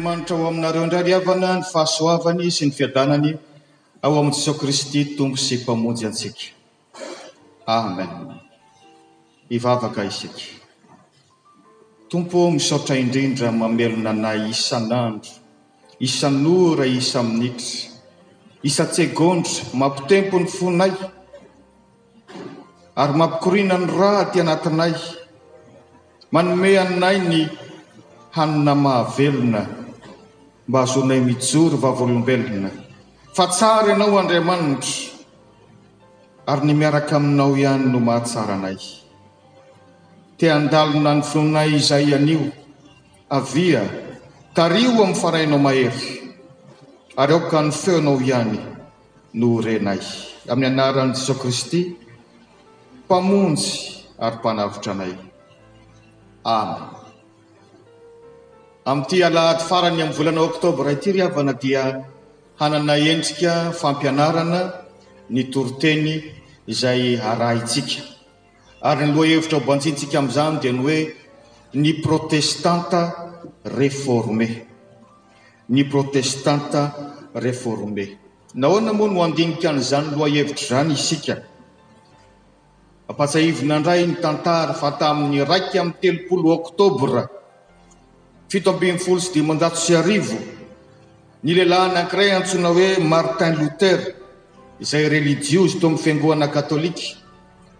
Andriamanitra ho aminareo indray ry havana ny fahasoavany sy ny fiadanany ao amin'i Jesoa Kristy Tompo sy Mpamonjy antsika. Amen. Hivavaka isika. Tompo ô, misaotra indrindra mamelona anay isan'andro, isan'ora, isa-minitra, isa-tsegondra, mampitempo ny fonay ary mampikoriana ny rà aty anatinay. Manome anay ny hanina mahavelona mba hahazoanay mijoro vavolombelona fa tsara Ianao Andriamanitra ary ny miaraka Aminao ihany no mahatsara anay. Te handalina ny finoanay izahay anio. Avia, tariho amin'ny Fanahinao mahery ary aoka ny feonao ihany no ho renay. Amin'ny anaran'i Jesoa Kristy, Mpamonjy ary Mpanavotra anay. Amen. Amin'ity alahady farany amin'ny volana oktobra ity ry havana dia hanana endrika fampianarana ny toriteny izay harahintsika. Ary ny lohahevitra hobanjintsika amin'izany dia ny hoe ny protestanta réformé. Ny protestanta réformé. Nahoana moa no handinika an'izany lohahevitra izany isika? Ampahatsiahivina indray ny tantara fa tamin'ny 31 oktobra 1517, ny lehilahy anankiray antsoina hoe Martin Luther, izay relijiozy tao amin'ny fiangoana katolika,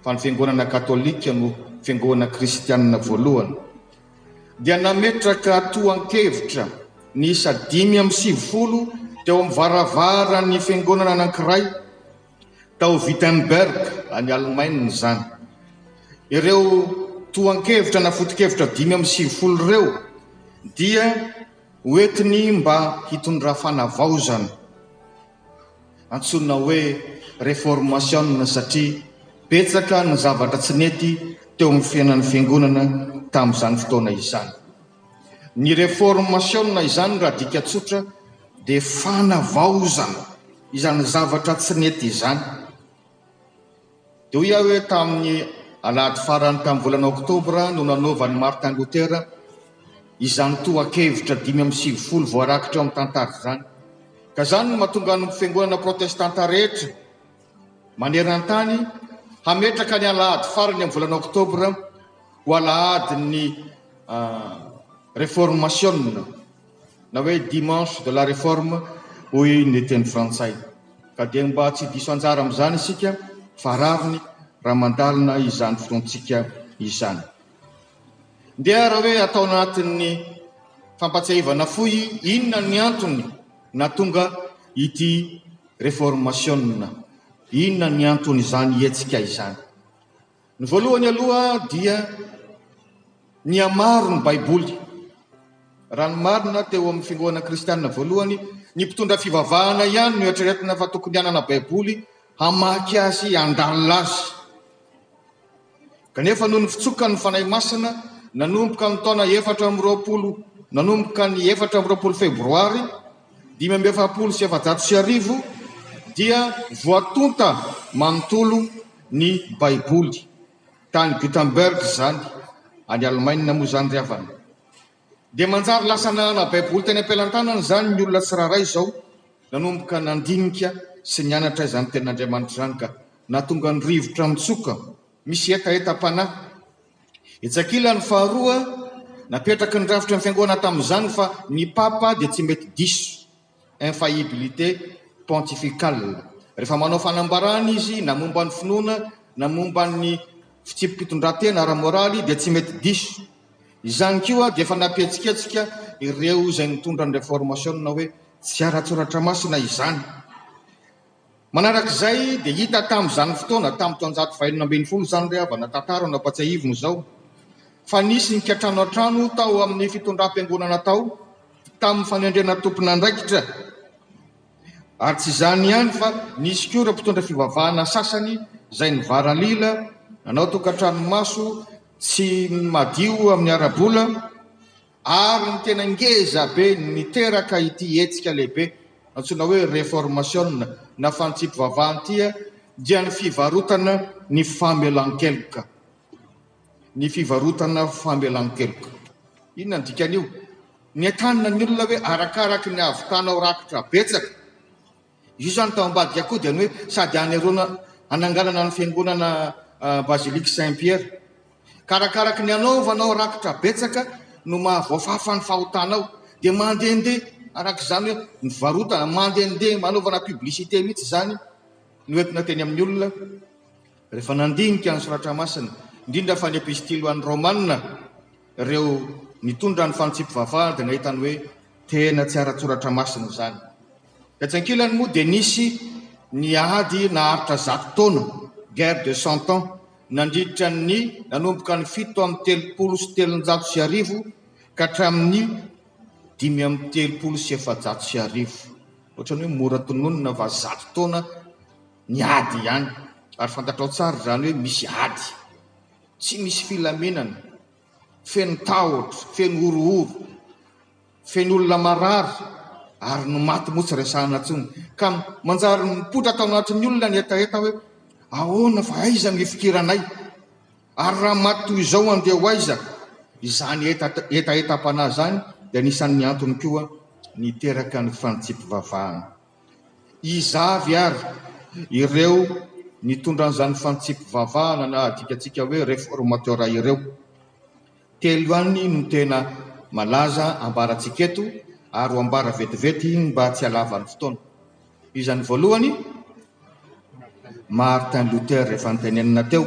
fa ny fiangonana katolika no fiangonana kristianina voalohany, dia nametraka tohan-kevitra niisa 95 teo amin'ny varavaran'ny fiangonana anankiray tao Wittenberg, any Alemaina izany. Ireo tohan-kevitra na foto-kevitra 95 ireo dia hoentiny mba hitondra fanavaozana, antsoina hoe Reformasiona satria betsaka ny zavatra tsy nety teo amin'ny fiainan'ny fiangonana tamin'izany fotoana izany. Ny Reformasiona izany raha adika tsotra dia fanavaozana izany zavatra tsy nety izany. Dia hoy aho hoe tamin'ny alahady farany tamin'ny volana oktobra no nanaovan'i Martin Luther izany tohan-kevitra 95 voarakitra ao amin'ny tantara izany. Ka izany no mahatonga ny fiangonana protestanta rehetra maneran-tany hametraka ny alahady farany amin'ny volana oktobra ho alahadin'ny reformasiona na hoe dimanche de la réforme hoy ny teny frantsay. Ka dia mba tsy diso anjara amin'izany isika fa rariny raha mandalina izany finoantsika izany. Ndeha raha hoe atao anatin'ny fampatsiahivana fohy inona ny antony nahatonga ity reformasiona, inona ny anton'izany hetsika izany. Ny voalohany aloha dia nihamaro ny Baiboly. Raha ny marina, teo amin'ny fiangonana kristianina voalohany, ny mpitondra fivavahana ihany no eritreretina fa tokony hanana Baiboly hamaky azy, handalina azy. Kanefa noho ny fitsokan'ny Fanahy Masina, nanomboka ny taona 24, nanomboka ny 24 febroary 1445 dia voatonta manontolo ny Baiboly. Tany Gutenberg izany, any Alemaina moa izany ry havana. Dia manjary lasa nanana Baiboly teny am-pelantanany izany ny olona tsirairay izao, nanomboka nandinika sy nianatra izany Tenin'Andriamanitra izany ka nahatonga ny rivotra nitsoka misy hetahetam-panahy. Etsy ankilany faharoa, napetraky ny rafitry ny Fiangonana tamin'izany fa ny Papa dia tsy mety diso, infaillibilité pontificale. Rehefa manao fanambarana izy na momba ny finoana na momba ny fitsipi-pitondran-tena ara-moraly dia tsy mety diso. Izany koa dia efa nampihetsiketsika ireo izay nitondra ny Reformasiona hoe tsy ara-tsoratra masina izany. Manarak'izay dia hita tamin'izany fotoana, tamin'ny taonjato fahenina ambin'ny folo izany ry havana, tantara no ampatsiahivina izao, fa nisy ny kiantranoantrano tao amin'ny fitondram-piangonana tao tamin'ny fanendrena tompon'andraikitra. Ary tsy izany ihany fa nisy koa ireo mpitondra fivavahana sasany izay nivaralila, nanao tokantranomaso tsy madio amin'ny ara-bola, Ary ny tena ngeza be niteraka ity hetsika lehibe antsoina hoe Reformasiona na fanitsiam-pivavahana ity dia ny fivarotana ny famelan-keloka. Ny fivarotana famelan-keloka. Inona ny dikan'io? Nentanina ny olona hoe arakaraky ny hahavitanao rakitra betsaka. Izy io izany tao ambadika koa dia ny hoe sady haneroana hananganana ny fiangonana Basilique Saint Pierre. Ka arakaraky ny anaovanao rakitra betsaka no mahavoafafa ny fahotanao. Dia mandehandeha araka izany hoe ny varotana, mandehandeha manaovana publicité mihitsy izany no entina teny amin'ny olona. Rehefa nandinika ny Soratra Masina, indrindra fa ny Epistily ho an'ny Romana, ireo nitondra ny fanomtsiam-pivavahana dia nahita ny hoe tena tsy ara-tsoratra masina izany. Tetsy ankilany moa dia nisy ny ady naharitra zato taona, guerre de cent ans, nandritra ny nanomboka ny 1337 ka hatramin'ny 1435. Ohatran'ny hoe mora tononina fa zato taona ny ady ihany. Ary fantatrao tsara izany hoe misy ady. Tsy misy filaminana, feno tahotra, feno horohoro, feno olona marary ary ny maty moa tsy resahana intsony. Ka manjary mipoitra tao anatin'ny olona ny hetaheta hoe ahoana fa aiza no hifikiranay? Ary raha maty toy izao andeha ho aiza? Izany hetahetam-panahy izany dia anisan'ny antony koa niteraka ny fanitsiam-pivavahana. Iza avy ary ireo nitondra an'izany fantsiam-pivavahana na adikantsika hoe reformateur ireo? Telo ihany no tena malaza ambarantsika eto ary ho ambara vetivety mba tsy halava ny fotoana. Iza ny voalohany? Martin Luther efa notenenina teo.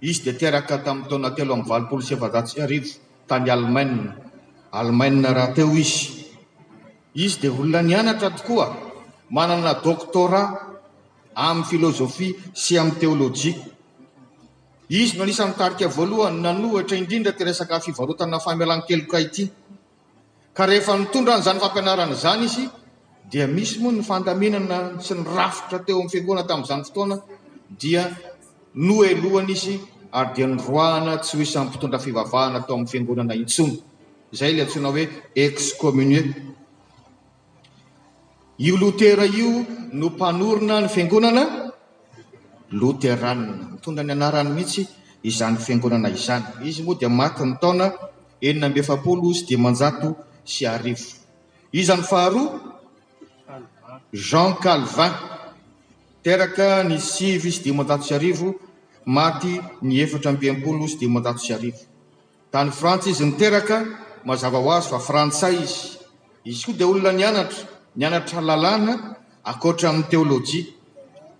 Izy dia teraka tamin'ny taona 1483 tany Alemaina. Alemaina rahateo izy. Izy dia olona nianatra tokoa, manana doctorat amin'ny filozofia sy amin'ny teolojia. Izy no anisan'ny tarika voalohany nanohitra indrindra ity resaka fivarotana famelan-keloka ity. Ka rehefa nitondra an'izany fampianarana izany izy dia misy moa ny fandaminana sy ny rafitra teo amin'ny fiangonana tamin'izany fotoana dia nohelohana izy ary dia noroahana tsy ho isan'ny mpitondra fivavahana tao amin'ny fiangonana intsony. Izay ilay antsoina hoe excommunié. Io Lotera io no mpanorina ny fiangonana loteranina. Mitondra ny anarany mihitsy izany fiangonana izany. Izy moa dia maty ny taona 1546. Iza ny faharoa? Jean Calvin. Teraka ny 1509, maty ny 1564. Tany Frantsa izy niteraka, mazava ho azy fa frantsay izy. Izy koa dia olona nianatra, nianatra lalàna ankoatra ny teolojia.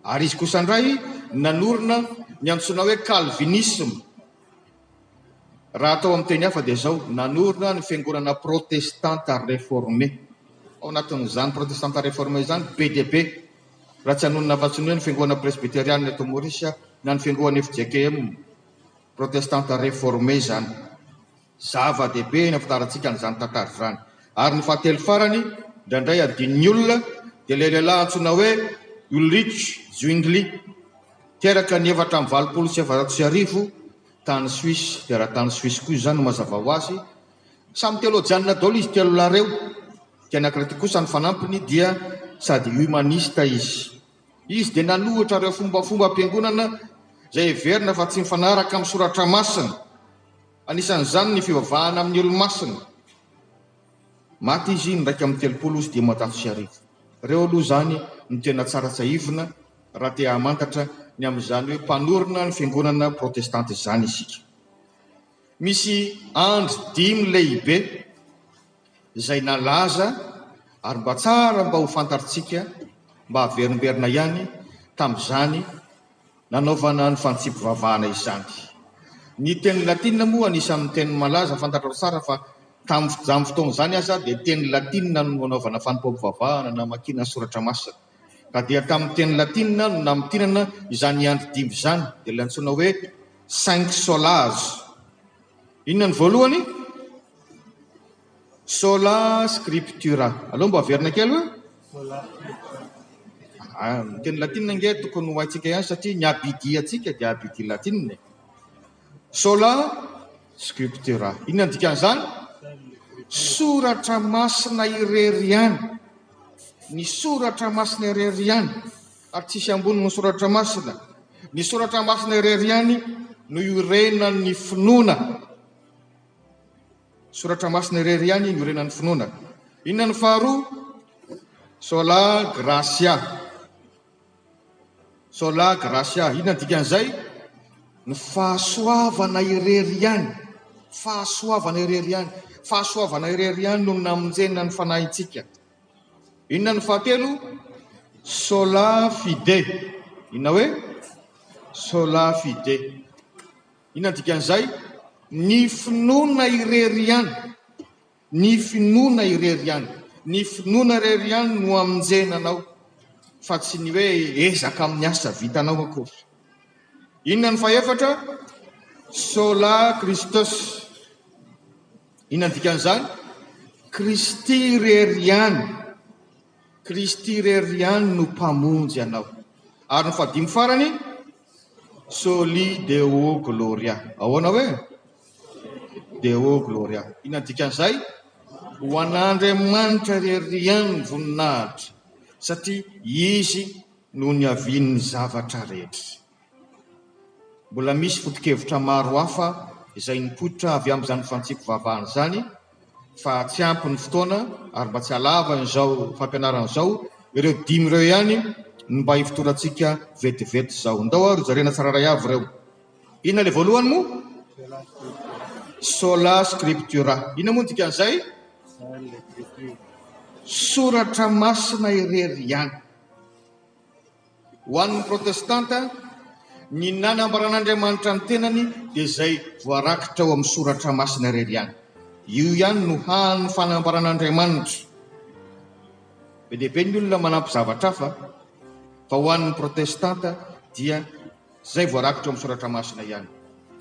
Ary izy kosa indray nanorina ny antsoina hoe calvinisme. Raha atao amin'ny teny hafa dia izao, nanorina ny fiangonana protestanta réformé. Ao anatin'izany protestanta réformé izany be dia be, raha tsy hanonona afa-tsy ny hoe ny fiangonana presbyteriana eto Maurice na ny fiangonana fjkm. Protestanta Réformé izany. Zava-dehibe ny ahafantarantsika an'izany tantara izany. Ary ny fahatelo farany, indraindray adinon'ny olona, dia ilay lehilahy antsoina hoe Ulrich Zwingli. Teraka ny 1484 tany Suisse, teratany Suisse koa izany mazava ho azy. Samy teolojianina daholo izy telo lahy ireo. Ity anankiray ity kosa ny fanampiny dia sady humaniste izy. Izy dia nanohitra ireo fombafombam-piangonana izay heverina fa tsy mifanaraka amin'ny Soratra Masina, anisan'izany ny fivavahana amin'ny olo-masina. Maty izy ny 1531. Ireo aloha izany no tena tsara tsiahivina raha te hahamantatra ny amin'izany hoe mpanorina ny fiangonana protestanta izany isika. Misy andry dimy lehibe. izay nalaza ary mba tsara mba ho fantatrtsika mba haverimberina ihany tamin'izany nanaovana ny fantsipivavahana izany. Ny teny latina moa anisan'ny teny malaza fantatrao tsara fa tamin'izany fotoana izany aza dia teny latina no nanaovana fanompoam-pivavahana namakiana ny soratra masina. Ka dia tamin'ny teny latina no namintinana izany andro dimy izany dia ilay antsoina hoe cinq solas. Inona ny voalohany? Sola scriptura. Aleo mba averina kely hoe. Ah, ny teny latinina ange tokony ho haintsika ihany satria ny abidia antsika dia abidia latinina e. Sola scriptura. Inona ny dikan'izany? Soratra masina irery ihany. Ny soratra masina irery ihany. Ary tsisy ambonin'ny soratra masina. Ny soratra masina irery ihany no iorenan'ny finoana. Soratra Masina irery ihany iorenan'ny finoana. Inona ny faharoa? Sola gratia. Sola gratia. Inona ny dikan'izay? Ny fahasoavana irery ihany. Fahasoavana irery ihany. Fahasoavana irery ihany no namonjena ny fanahintsika. Inona ny fahatelo? Sola fide. Inona hoe? Sola fide. Inona ny dikan'izay? Ny finoana irery ihany. Ny finoana irery ihany. Ny finoana irery ihany no hamonjena anao fa tsy ny hoe ezaka amin'ny asa vitanao akory. Inona ny fahefatra? Sola Christus. Inona ny dikan'izany? Kristy irery ihany. Kristy irery ihany no Mpamonjy anao. Ary ny fahadimy farany, Soli Deo Gloria. Ahoana hoe? Deo Gloria. Inona ny dikan'izay? Ho an'Andriamanitra irery ihany ny voninahitra, satria Izy no niavian'ny zavatra rehetra. Mbola misy foto-kevitra maro hafa izay nipoitra avy amin'izany fantsipivavahana izany fa tsy ampy ny fotoana ary mba tsy halava izao fampianarana izao, ireo dimy ireo ihany no mba hifotorantsika vetivety izao. Ndao ary hojerena tsirairay avy ireo. Inona ilay voalohany moa? Sola Scriptura. Inona moa ny dikan'izay? Soratra masina irery ihany. Ho an'ny Protestanta, ny nanambaran'Andriamanitra ny tenany dia izay voarakitra ao amin'ny Soratra Masina irery ihany. Io ihany no hany fanambaran'Andriamanitra. Be dia be ny olona manampy zavatra hafa, fa ho an'ny Protestanta dia izay voarakitra ao amin'ny Soratra Masina ihany.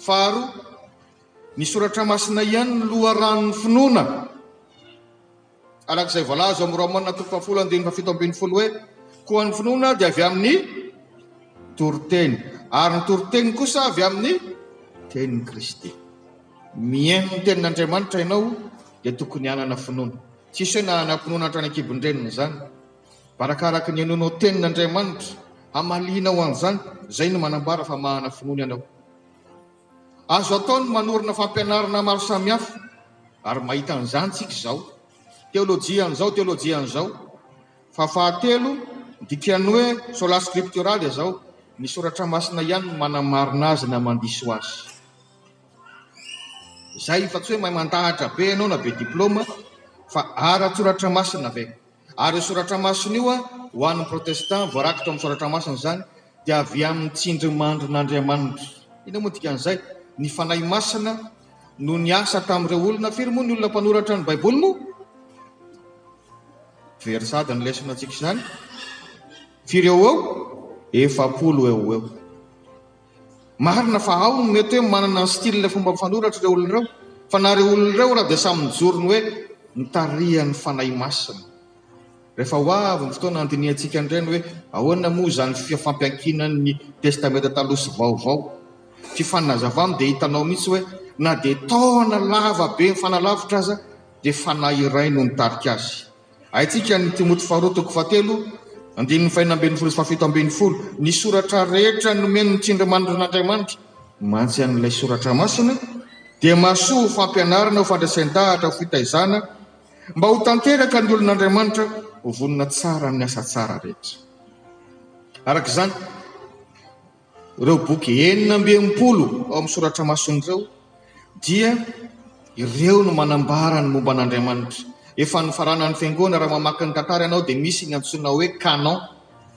Faharoa, ny Soratra Masina ihany no loharanon'ny finoana. Araka izay voalaza ao amin'ny Romana toko fahafolo andininy fahafito ambin'ny folo hoe, Koa ny finoana dia avy amin'ny toriteny, ary ny toriteny kosa avy amin'ny tenin'i Kristy. Mihaino ny tenin'Andriamanitra ianao dia tokony hanana finoana. Tsisy hoe nanam-pinoana hatrany an-kibon-dreniny izany. Arakaraka ny henoinao tenin'Andriamanitra, hamalianao an'izany, izay no manambara fa manana finoana ianao. Azo atao ny manorina fampianarana maro samihafa, ary mahita an'izany isika izao. Teolojia an'izao, teolojia an'izao. Fa fahatelo, ny dikan'ny hoe sola scriptura dia izao, ny soratra masina ihany no manamarina azy na mandiso azy. Izay fa tsy hoe mahay mandahatra be ianao na be diplaoma, fa ara-tsoratra masina ve? Ary io soratra masina io, ho an'ny protestant, voarakitra ao amin'ny soratra masina izany, dia avy amin'ny tsindrimandrin'Andriamanitra. Inona moa dikan'izay? Ny Fanahy Masina no niasa tamin'ireo olona. Firy moa ny olona mpanoratra ny Baiboly moa? Very sady ny lesona antsika izany. Firy eo ho eo? 40 eo ho eo. Marina fa ao no mety hoe manana ny style fomba mifanoratra ireo olona ireo, fa na ireo olona ireo raha dia samy mijoro ny hoe nitarihan'ny Fanahy Masina. Rehefa ho avy ny fotoana handinihantsika an'ireny hoe ahoana moa izany fifampiankinan'ny Testamenta Taloha sy Vaovao, fifanazavana dia hitanao mihitsy hoe na dia taona lava be mifanalavitra aza dia Fanahy iray no nitarika azy. Haintsika ny Timoty faharoa toko fahatelo, andininy fahenina ambin'ny folo sy fahafito ambin'ny folo, Ny soratra rehetra nomen'ny tsindrimandrin'Andriamanitra, mantsy an'ilay soratra masina, dia mahasoa ho fampianarana, ho fandresen-dahatra, ho fitaizana, mba ho tanteraka ny olon'Andriamanitra, ho vonona tsara amin'ny asa tsara rehetra. Araka izany, Ireo boky 66 ao amin'ny soratra masina ireo dia ireo no manambara ny momba an'Andriamanitra. Efa nifaranan'ny fiangonana, raha mamaky ny tantara ianao dia misy ny antsoina hoe canon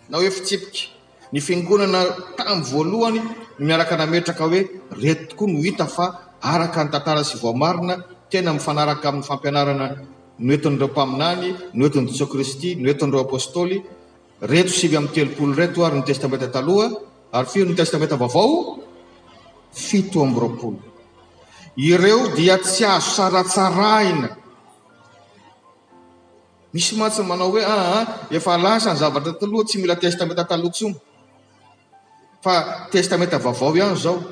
na hoe fitsipika. Ny fiangonana tamin'ny voalohany no miaraka nametraka hoe ireto tokoa no hita fa araka ny tantara sy voamarina, tena mifanaraka amin'ny fampianarana noentin'ireo mpaminany, noentin'i Jesoa Kristy, noentin'ireo Apostoly. Reto 39 reto ary ny Testamenta Taloha, ary firy ny Testamenta Vaovao? 27. Ireo dia tsy azo saratsarahina. Misy mantsy manao hoe aa efa lasa ny zavatra taloha, tsy mila Testamenta Taloha intsony. Fa Testamenta Vaovao ihany izao.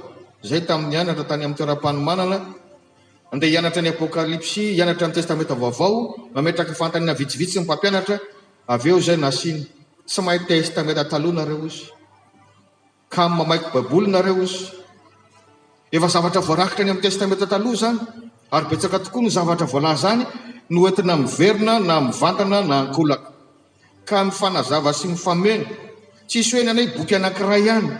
Izay tamin'ny nianatra tany amin'ny toeram-panomanana, andeha hianatra ny Apokalypsy, hianatra ny Testamenta Vaovao, mametraka fanontaniana vitsivitsy ny mpampianatra, Avy eo izay nasiany, Tsy mahay testamenta taloha nareo ozy. Kamo mamaky baiboly nareo ozy. Efa zavatra voarakitra any amin'ny testamenta taloha izany. Ary betsaka tokoa ny zavatra voalaza any no entina miverina na mivantana na ankolaka. Ka mifanazava sy mifameno. Tsisy hoe ny anay boky anankiray ihany.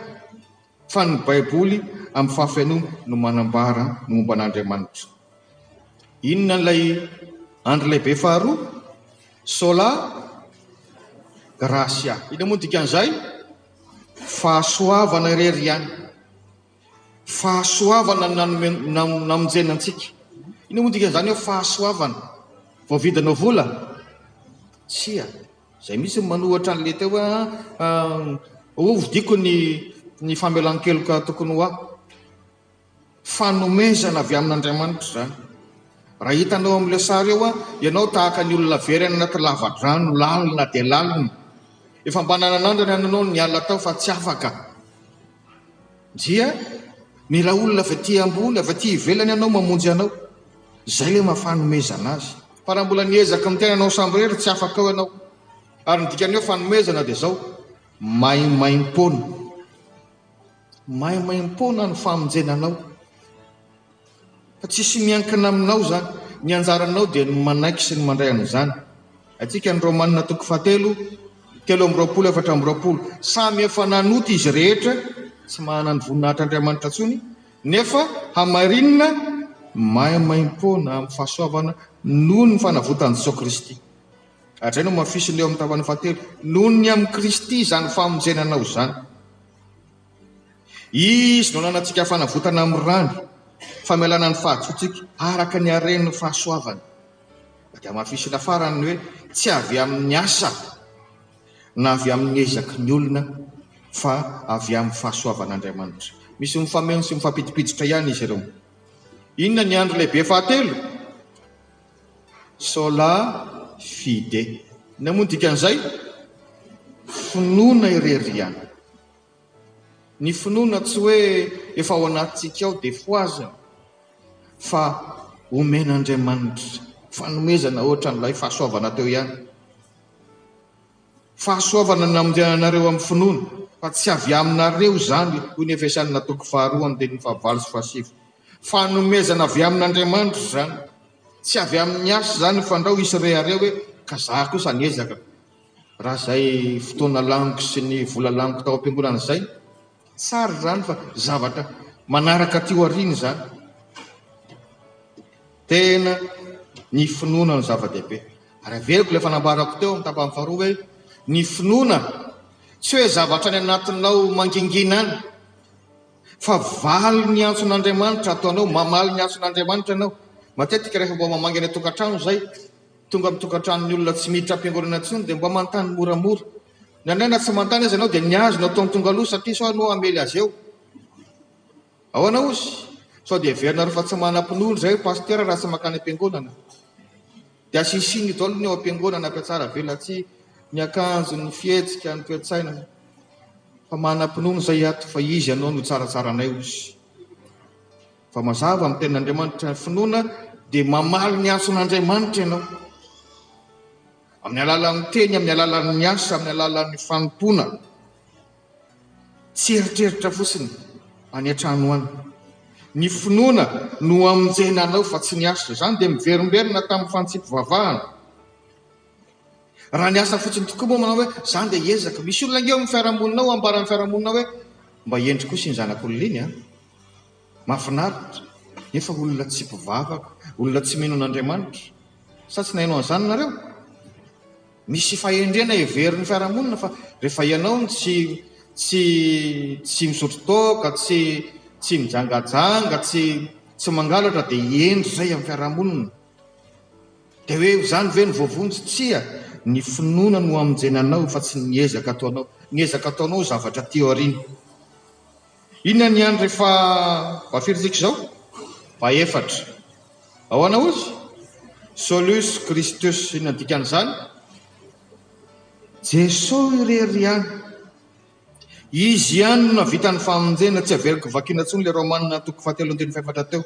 Fa ny Baiboly amin'ny fahafenoany no manambara ny momba an'Andriamanitra. Inona ilay andro lehibe faharoa? Sola gratia. Inona moa ny dikan'izay? Fahasoavana irery ihany. Fahasoavana no namonjena antsika. Inona moa ny dikan'izany hoe fahasoavana? Voavidinao vola? Tsia. Izay mihitsy no manohatra an'ilay teo hoe oh vidiako ny ny famelan-keloka tokony ho ahy. Fanomezana avy amin'Andriamanitra izany. Raha hitanao amin'ilay sary eo ianao tahaka ny olona very any anaty lava-drano lalina dia lalina. Efa mba nananandrana ianao niala tao fa tsy afaka. Dia mila olona avy aty ambony, avy aty ivelany ianao mamonjy anao. Izay ilay maha fanomezana azy. Fa raha mbola niezaka miteny anao samirery tsy afaka ao ianao. Ary ny dikan'ny hoe fanomezana dia izao, maimaimpoana. Maimaimpoana ny famonjena anao. Fa tsisy miankina aminao izany. Ny anjaranao dia ny manaiky sy ny mandray an'izany. Haintsika ny Romana toko fahatelo, 23, 24. Samy efa nanota izy rehetra, tsy manana ny voninahitr'Andriamanitra intsony, nefa hamarinina maimaimpoana amin'ny fahasoavana noho ny fanavotan'i Jesoa Kristy. Ary izay no hamafisiny eo amin'ny tapany fahatelo, noho ny amin'i Kristy izany famonjena anao izany. Izy no ananantsika fanavotana amin'ny rany, famelana ny fahadisoantsika araka ny haren'ny fahasoavany. Dia hamafisina farany ny hoe tsy avy amin'ny asa na avy amin'ny ezaky ny olona fa avy amin'ny fahasoavan'Andriamanitra. Misy mifameno sy mifampidipiditra ihany izy ireo. Inona ny andro lehibe fahatelo? Sola fide. Inona moa ny dikan'izay? Finoana irery ihany. Ny finoana tsy hoe efa ao anatintsika ao dia fohazina fa omen'Andriamanitra fanomezana ohatran'ilay fahasoavana teo ihany. Fahasoavana no namonjena anareo amin'ny finoana fa tsy avy aminareo izany hoy ny Efesianina toko faharoa andininy fahavalo sy fahasivy. Fanomezana avy amin'Andriamanitra izany. Tsy avy amin'ny asa izany fandrao hisy rehareha hoe ka za kosa niezaka. Raha izay fotoana laniko sy ny vola laniko tao am-piangonana izay, tsara izany fa zavatra manaraka aty aoriana izany. Tena ny finoana no zava-dehibe. Ary averiko ilay fanambarako teo amin'ny tapany faharoa hoe ny finoana tsy hoe zavatra any anatinao mangingina any fa valin'ny antson'Andriamanitra ataonao, mamaly ny antson'Andriamanitra ianao. Matetika rehefa mba mamangy any an-tokantrano izay, Tonga amin'ny tokantranon'ny olona tsy miditra am-piangonana intsony dia mba manontany moramora. Indraindray na tsy manontany aza ianao dia ny azy no ataony tonga aloha satria sao ianao hamely azy eo. Ahoana ozy? Sao dia heverinareo fa tsy manam-pinoana izay ry pasitera raha tsy mankany am-piangonana? Dia asisiny daholo ny ao am-piangonana mpiatsara velatsihy, ny akanjo, ny fihetsika, ny toe-tsaina. Fa manam-pinoana izay ato fa izy ianao no tsaratsaranay ozy. Fa mazava amin'ny tenin'Andriamanitra ny finoana dia mamaly ny antson'Andriamanitra ianao. Amin'ny alalan'ny teny, amin'ny alalan'ny asa, amin'ny alalan'ny fanompoana. Tsy eritreritra fotsiny any an-trano any. Ny finoana no hamonjena anao fa tsy ny asa. Izany dia miverimberina tamin'ny fantsipivavahana. Raha ny asa fotsiny tokoa moa manao hoe izany dia hiezaka. Misy olona ange ao amin'ny fiarahamonina ao ambaran'ny fiarahamonina hoe mba hendry kosa iny zanak'olona iny an. Mahafinaritra, nefa olona tsy mpivavaka, olona tsy mino an'Andriamanitra. Sa tsy naheno an'izany nareo? Misy fahendrena heverin'ny fiarahamonina fa rehefa ianao no tsy tsy tsy misotro toaka, tsy tsy mijangajanga, tsy tsy mangalatra dia hendry izay amin'ny fiarahamonina. Dia hoe izany ve no voavonjy? Tsia, ny finoana no hamonjena anao fa tsy ny ezaka ataonao. Ny ezaka ataonao zavatra aty aoriana. Inona ny andro efa fahafiry tsika izao? Fahefatra. Ahoana hozy? Solus Christus. Inona ny dikan'izany? Jesoa irery ihany. Izy ihany no nahavita ny famonjena. Tsy averiko vakiana intsony ilay Romana toko fahatelo andininy fahefatra teo.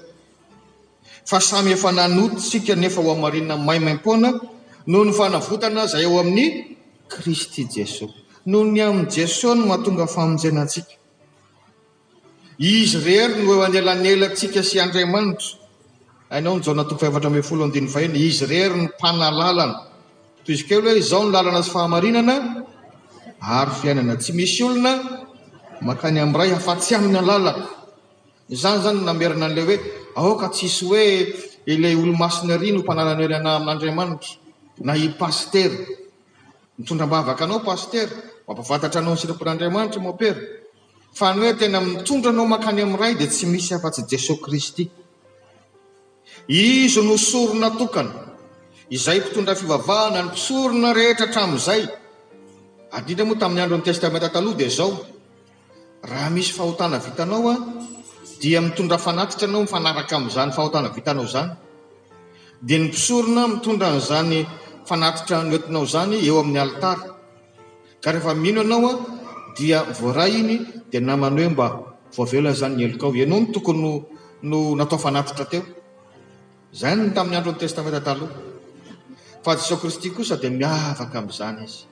Fa samy efa nanota isika nefa hohamarinina maimaimpoana noho ny fanavotana izay ao amin'i Kristy Jesoa. Noho ny amin'i Jesoa no mahatonga famonjena antsika. Izy irery no eo anelanelantsika sy Andriamanitra. Hainao ny Jaona toko faha-14 andininy fahenina, Izy irery no mpanalalana. Tohizo kely hoe, Izao no lalana sy fahamarinana ary fiainana. Tsy misy olona mankany amin'ny Ray afa-tsy amin'ny alalako. Izany izany no namerina an'ilay hoe, aoka tsy hisy hoe ilay olo-masina ery no mpanalanelana amin'Andriamanitra, na i Pasitera. Mitondra am-bavaka anao Pasitera, mampahafantatra anao ny sitrapon'Andriamanitra Mompera. Fa ny hoe tena mitondra anao mankany amin'ny Ray dia tsy misy afa-tsy Jesoa Kristy. Izy no sorona tokana, izay mpitondra fivavahana ny mpisorona rehetra hatramin'izay, ary indrindra moa tamin'ny andron'ny Testamenta Taloha dia izao, Raha misy fahotana vitanao dia mitondra fanatitra ianao mifanaraka amin'izany fahotana vitanao izany. Dia ny mpisorona mitondra an'izany fanatitra noentinao izany eo amin'ny alitara. Ka rehefa mino ianao dia voaray iny dia namany hoe mba voavela izany ny helokao. Ianao no tokony no natao fanatitra teo. Izany no tamin'ny andron'ny Testamenta Taloha. Fa Jesoa Kristy kosa dia miavaka amin'izany Izy.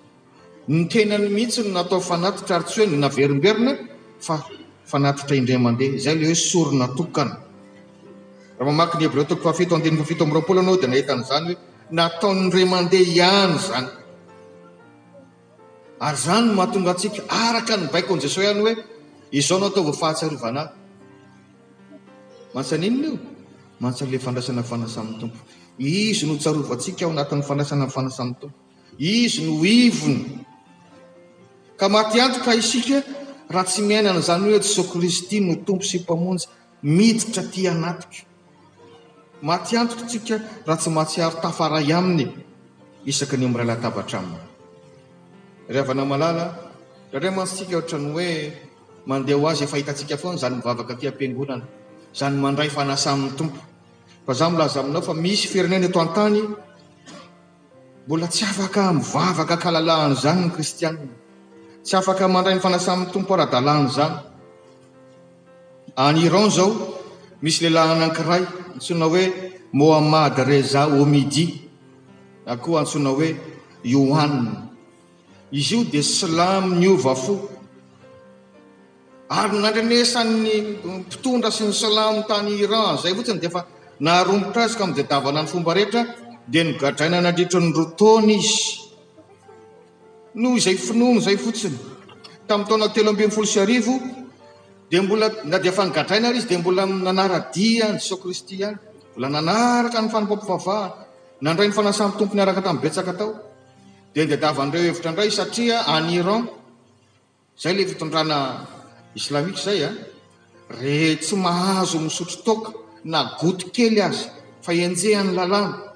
Ny tenany mihitsy no natao fanatitra ary tsy hoe naverimberina fa fanatitra indray mandeha. Izay ilay hoe sorona tokana. Raha mamaky ny Hebreo toko fahafito andininy fahafito amby 20 ianao dia nahita an'izany hoe nataony indray mandeha ihany izany. Ary izany no mahatonga antsika araka ny baikon'i Jesoa ihany hoe izao no ataovy ho fahatsiarovana ahy. Mantsy an'inona io? Mantsy an'ilay fandraisana fanasan'ny Tompo. Izy no tsarovantsika ao anatin'ny fandraisana ny fanasan'ny Tompo. Izy no ivony. Ka maty antoka isika raha tsy miaina an'izany hoe Jesoa Kristy no Tompo sy Mpamonjy miditra aty anatiko. Maty antoka isika raha tsy mahatsiaro tafaray Aminy isaky ny miray latabatra Aminy. Ry havana malala, indraindray mantsy isika ohatran'ny hoe mandeha ho azy efa hitantsika foana izany mivavaka aty am-piangonana, izany mandray fanasan'ny Tompo. Fa izaho milaza aminao fa misy firenena eto an-tany Mbola tsy afaka mivavaka ankalalahana izany ny kristiana. Tsy afaka mandray ny fanasan'ny Tompo ara-dalàna izany. Any Iran izao, misy lehilahy anankiray antsoina hoe Mohammad Reza Omidi, na koa antsoina hoe Yohan. Izy io dia silamo niova fo. Ary ny nandrenesan'ny mpitondra sy ny silamo tany Iran izay fotsiny dia efa naharomotra azy ka nitadiavana ny fomba rehetra dia nogadraina nandritra ny roa taona izy noho izay finoany izay fotsiny. Tamin'ny taona 2013 dia mbola na dia efa nogadraina ary izy dia mbola nanara-dia an'i Jesoa Kristy ihany, mbola nanaraka ny fanompoam-pivavahana, nandray ny fanasan'ny Tompo niaraka tamin'ny betsaka tao. Dia nitadiavan'ireo hevitra indray satria any Iran Zay le fitondrana islamique zay a! Re tsy mahazo misotro toaka na goutte kely aza fa enjehan'ny lalàna.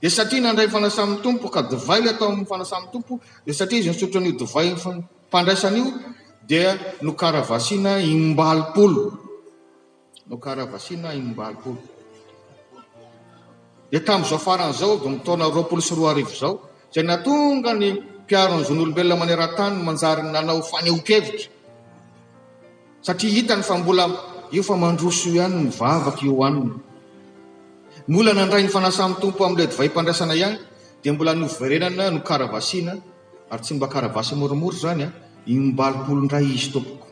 Dia satria nandray ny fanasan'ny Tompo ka divay le atao amin'ny fanasan'ny Tompo dia satria izy nisotro an'io divay fandraisana io dia nokaravasiana imbalopolo. Nokaravasiana im-80. Dia tamin'izao farany izao, dia ny taona 2020 izao, izay nahatonga ny mpiaro ny zon'olombelona maneran-tany manjary nanao fanehoan-kevitra, satria hitany fa mbola io fa mandroso io ihany ny vavaka io aminy. Mbola nandray ny fanasan'ny Tompo amin'ilay divaim-pandraisana ihany, dia mbola noverenana nokaravasiana, ary tsy mba karavasy moramora izany an, im-80 indray izy tompoko.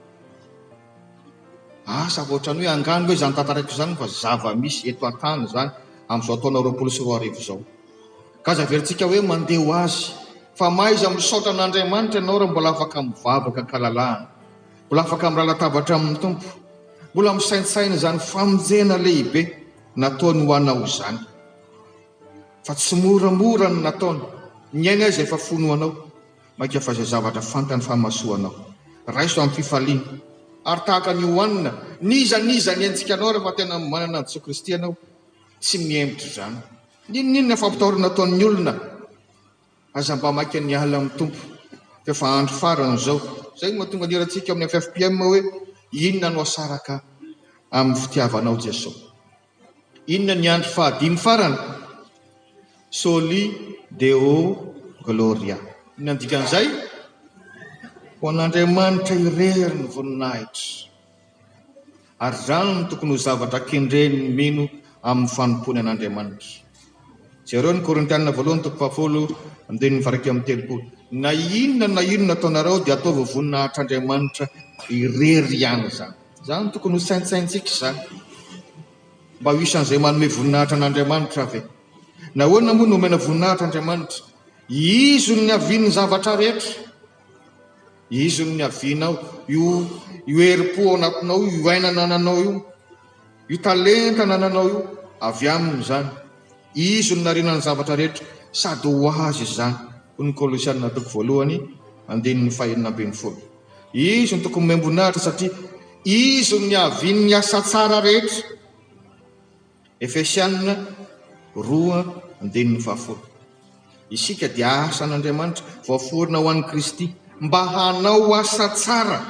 Asa fa ohatran'ny hoe angano ve izany tantaraiko izany fa zava-misy eto an-tany izany amin'izao taona 2020 izao. Ka aza averintsika hoe mandeha ho azy fa mahaiza misaotra an'Andriamanitra ianao raha mbola afaka mivavaka an-kalalahana, mbola afaka miray latabatra amin'ny Tompo, mbola misaintsaina izany famonjena lehibe nataony ho anao izany. Fa tsy moramora ny nataony, ny ainy aza efa fony ho anao. Mainka fa izay zavatra fantany fa mahasoa anao. Raiso amin'ny fifaliana. Ary tahaka an'i Ioanna, n'iza n'iza nihenjika anao rehefa tena manana an'i Jesoa Kristy ianao, tsy mihemotra izany. N'inon'inona fampitahorana ataon'ny olona, aza mba maika ny hiala amin'ny Tompo, fa efa andro farany izao. Izay no mahatonga ny hirantsika ao amin'ny FFPM hoe, Inona no hasaraka amin'ny fitiavanao Jesoa? Inona ny andro fahadimy farany? Soli Deo Gloria. Inona ny dikan'izay? Ho an'Andriamanitra irery ny voninahitra. Ary izany no tokony ho zavatra kendren'ny mino amin'ny fanompoany an'Andriamanitra. Jereo ny Korintiana voalohany toko fahafolo andininy faha-31. Na inona na inona ataonareo dia ataovy ho voninahitr'Andriamanitra irery ihany izany. Izany no tokony ho saintsaintsika izany. Mba ho isan'izay manome voninahitra an'Andriamanitra ve? Nahoana moa no omena voninahitra Andriamanitra? Izy no niavian'ny zavatra rehetra. Izy no niavianao. Io io herim-po ao anatinao io, io aina anananao io, io talenta anananao io, avy aminy izany. Izy no nariana ny zavatra rehetra, sady ho Azy izany, hoy ny Kolosiana toko voalohany, andininy fahenina ambin'ny folo. Izy no tokony homem-boninahitra satria Izy no niavian'ny asa tsara rehetra. Efesiana roa andininy fahafolo. Isika dia asan'Andriamanitra, voaforona ho an'i Kristy, mba hanao asa tsara.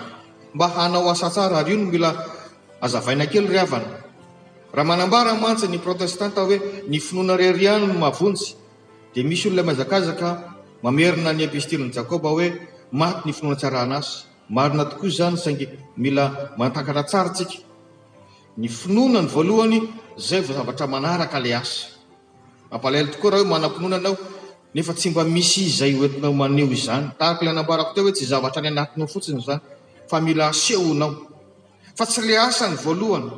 Mba hanao asa tsara, ary io no mila hazavaina kely ry havana. Raha manambara mantsy ny protestanta hoe ny finoana irery ihany no mahavonjy, dia misy olona mihazakazaka mamerina ny epistilin'i Jakoba hoe maty ny finoana tsy arahana asa. Marina tokoa izany saingy mila mahatakatra tsara tsika. Ny finoana ny voalohany, izay vao zavatra manaraka ilay asa. Mampalahelo tokoa raha hoe manam-pinoana ianao nefa tsy mba misy izay hoentinao maneho izany. Tahaka ilay nambarako teo hoe tsy zavatra any anatinao fotsiny izany fa mila asehonao. Fa tsy ilay asa ny voalohany.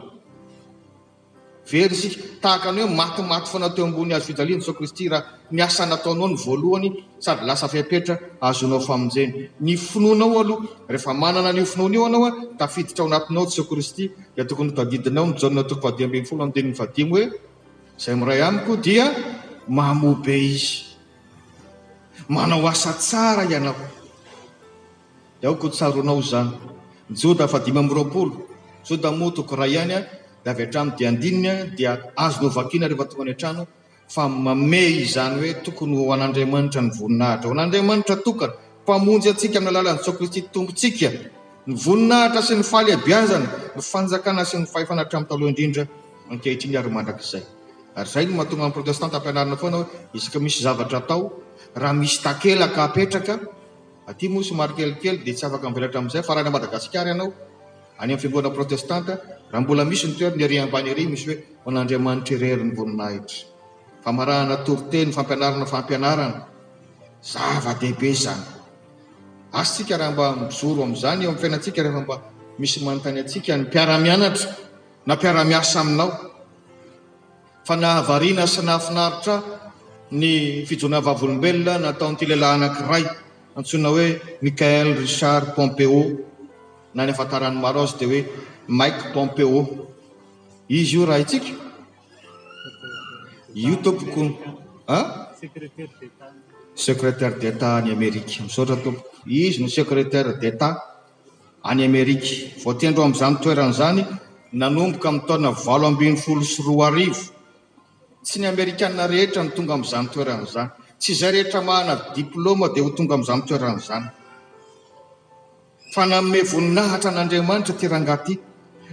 Very isika. Tahaka ny hoe matimaty foana teo ambony hazo fijaliana Jesoa Kristy raha ny asa nataonao ny voalohany sady lasa fepetra ahazoanao famonjena. Ny finoanao aloha, rehefa manana an'io finoana io ianao, tafiditra ao anatinao Jesoa Kristy dia tokony ho tadidinao ny Jaona toko fahadimy ambin'ny folo andininy fahadimy hoe, Izay miray amiko dia mamoa be izy. Manao asa tsara ianao. Dia aoka ho tsaroanao izany. Joda faha-25. Joda moa toko iray ihany dia avy hatrany dia andininy dia azonao vakiana rehefa tonga any an-trano fa mamehy izany hoe tokony ho an'Andriamanitra ny voninahitra. Ho an'Andriamanitra tokana, Mpamonjy antsika amin'ny alalan'i Jesoa Kristy Tompontsika, ny voninahitra sy ny fahalehibiazana, ny fanjakana sy ny fahefana hatramin'ny taloha indrindra, ankehitriny ary mandrakizay. Ary izay no mahatonga ny protestanta ampianarina foana hoe isaka misy zavatra atao, raha misy takelaka apetraka, aty moa somary kelikely dia tsy afaka mivelatra amin'izay fa raha any Madagasikara ianao, any amin'ny fiangonana protestanta, raha mbola misy ny toerana ery ambany ery misy hoe ho an'Andriamanitra irery ny voninahitra. Famarahana toriteny, fampianarana fampianarana. Zava-dehibe izany. Asa isika raha mba mijoro amin'izany eo amin'ny fiainantsika rehefa mba misy manontany antsika ny mpiara-mianatra na mpiara-miasa aminao. Fa nahavariana sy nahafinaritra ahy ny fijoroana vavolombelona nataon'ity lehilahy anankiray antsoina hoe Michael Richard Pompeo, na ny ahafantaran'ny maro azy dia hoe Mike Pompeo. Izy io raintsika? Io tompoko a? Secrétaire d'Etat any Amerika. Misaotra tompoko. Izy no secrétaire d'Etat any Amerika. Voatendry ho amin'izany toerana izany nanomboka amin'ny taona 2018. Tsy ny Amerikana rehetra no tonga amin'izany toerana izany. Tsy izay rehetra manana diplaoma dia ho tonga amin'izany toerana izany. Fa nanome voninahitra an'Andriamanitra ity rangahy ity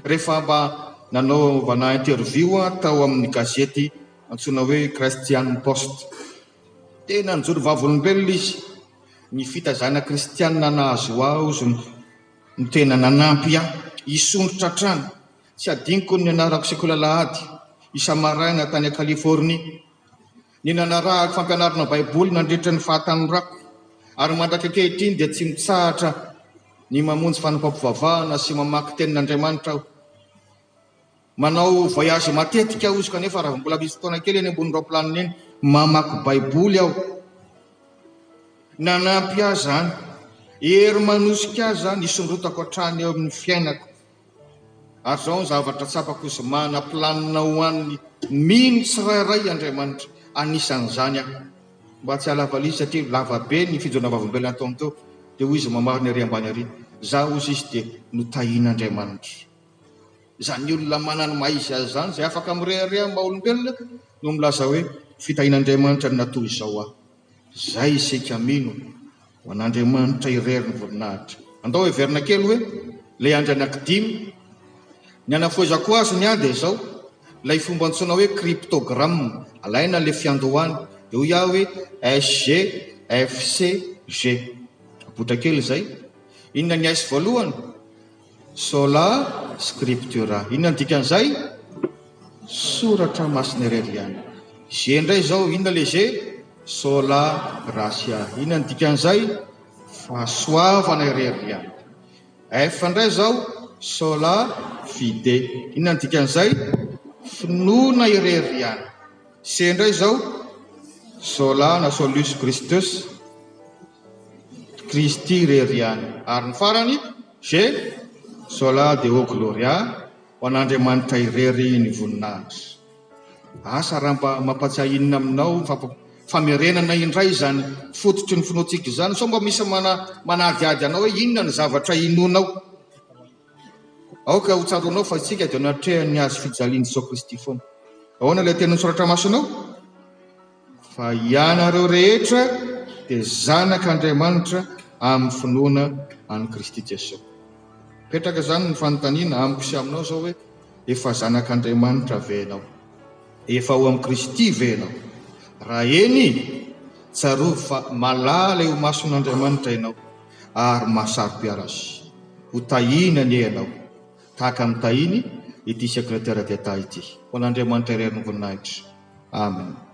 rehefa mba nanaovana interview tao amin'ny gazety antsoina hoe Christian Post. Tena nijoro vavolombelona izy. Ny fitaizana kristianina nahazo azy no tena nanampy ahy hisondrotra hatrany. Tsy adinoko ny nianarako sekoly alahady isa-maraina tany Californie. Ny nanarahako fampianarana Baiboly nandritra ny fahatanorako, ary mandraka ankehitriny dia tsy mitsahatra ny mamonjy fanompoam-pivavahana sy mamaky Tenin'Andriamanitra aho. Manao voyage matetika aho izy kanefa raha vao mbola misy fotoana kely eny ambony raoplanina eny, mamaky Baiboly aho. Nanampy ahy izany. Hery manosika ahy izany hisondrotako hatrany eo amin'ny fiainako. Ary izao ny zavatra tsapako izy mana planina ho an'ny mino tsirairay Andriamanitra, anisan'izany aho. Mba tsy hahalava lizy satria lava be ny fijoroana vavolombelona nataony teo, dia hoy izy mamarina ery ambany ery, za hozy izy dia notahian'Andriamanitra. Izany olona manana ny maha izy azy izany, izay afaka mirehareha amin'ny maha olombelona no milaza hoe fitahian'Andriamanitra no natoy izao ahy. Izay isika mino, ho an'Andriamanitra irery ny voninahitra. Andao heverina kely hoe ilay andry anankidimy. Ny anafohezako azy ny ahy dia izao, ilay fomba antsoina hoe cryptogramme, alaina ilay fiandohany, dia hoy aho hoe SGFCG. Abotra kely izay. Inona ny S voalohany? Sola Scriptura. Inona ny dikan'izay? Soratra masina irery ihany. G indray izao, inona ilay G? Sola Gratia. Inona ny dikan'izay? Fahasoavana irery ihany. F indray izao, Sola Fide. Inona ny dikan'izay? Finoana irery ihany. C indray izao, Sola na Solus Christus, Kristy irery ihany. Ary ny farany, G, Sola Deo Gloria, ho an'Andriamanitra irery ny voninahitra. Asa raha mba mampatsiahy inona aminao famerenana indray izany fototry ny finoantsika izany, sao mba misy manadihady anao hoe inona ny zavatra inoanao. Aoka ho tsaroanao fa isika dia natrehan'ny hazo fijalian'i Jesoa Kristy foana. Ahoana ilay tenin'ny Soratra Masina ao? Fa ianareo rehetra dia zanak'Andriamanitra amin'ny finoana an'i Kristy Jesoa. Mipetraka izany ny fanontaniana amiko sy aminao izao hoe, efa zanak'Andriamanitra ve ianao? Efa ao amin'i Kristy ve ianao? Raha eny, tsarovy fa malala eo imason'Andriamanitra ianao ary mahasaro-piaro Azy. Ho tahiana anie ianao, tahaka ny tahiny ity Secrétaire d'Etat ity. Ho an'Andriamanitra irery ny voninahitra. Amen.